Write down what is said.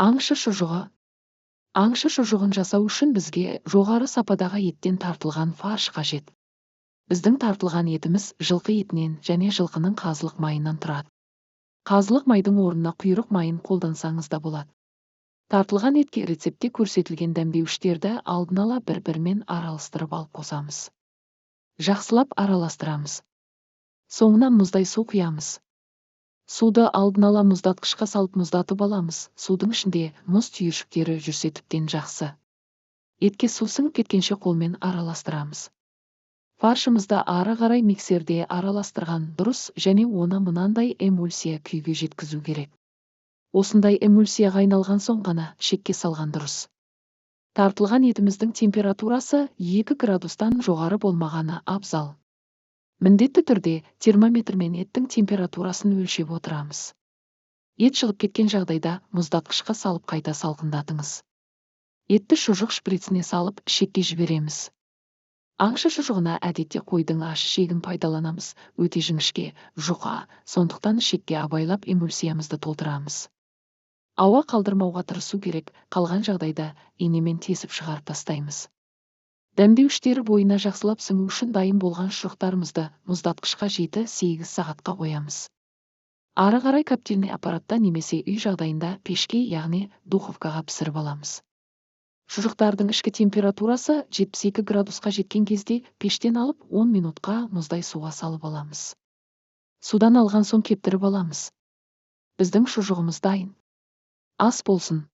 Аңшы шұжығы. Аңшы шұжығын жасау үшін бізге жоғары сападағы еттен тартылған фарш қажет. Біздің тартылған етіміз жылқы етінен және жылқының қазылық майынан тұрады. Қазылық майдың орнына құйрық майын қолдансаңыз да болады. Тартылған етке рецептте көрсетілген дәмдеуіштерді алдын ала бір-бірімен араластырып алып қосамыз. Жақсылап араластырамыз. Соңынан мұздай су құямыз. Суды алдын ала мұздатқышқа салып мұздатып аламыз. Судың ішінде мұз түйіршіктері жүрсе, тіптен жақсы. Етке су сіңіп кеткенше қолмен араластырамыз. Фаршымызды ары қарай миксерде араластырған дұрыс және оны мынандай эмульсия күйге жеткізу керек. Осындай эмульсияға айналған соң ғана шекке салған дұрыс. Тартылған етіміздің температурасы 2 градустан жоғары болмағаны абзал. Міндетті түрде термометрмен еттің температурасын өлшеп отырамыз. Ет шығып кеткен жағдайда мұздатқышқа салып қайта салқындатыңыз. Етті шұжық шприціне салып, шекке жібереміз. Аңшы шұжығына әдетте қойдың аш ішегін пайдаланамыз, өте жіңішке, жұқа, сондықтан шекке абайлап эмульсиямызды толтырамыз. Ауа қалдырмауға тырысу керек, қалған жағдайда инемен тесіп шығарып тастаймыз. Дәмдеуіштері бойына жақсылап сіңу үшін дайын болған шұжықтарымызды мұздатқышқа 7-8 сағатқа қоямыз. Ары қарай коптильный аппаратта немесе үй жағдайында пешке, яғни духовкаға пісіріп аламыз. Шұжықтардың ішкі температурасы 72 градусқа жеткен кезде пештен алып, 10 минутқа мұздай суға салып аламыз. Судан алған соң кептіріп аламыз. Біздің шұжығымыз дайын. Ас болсын!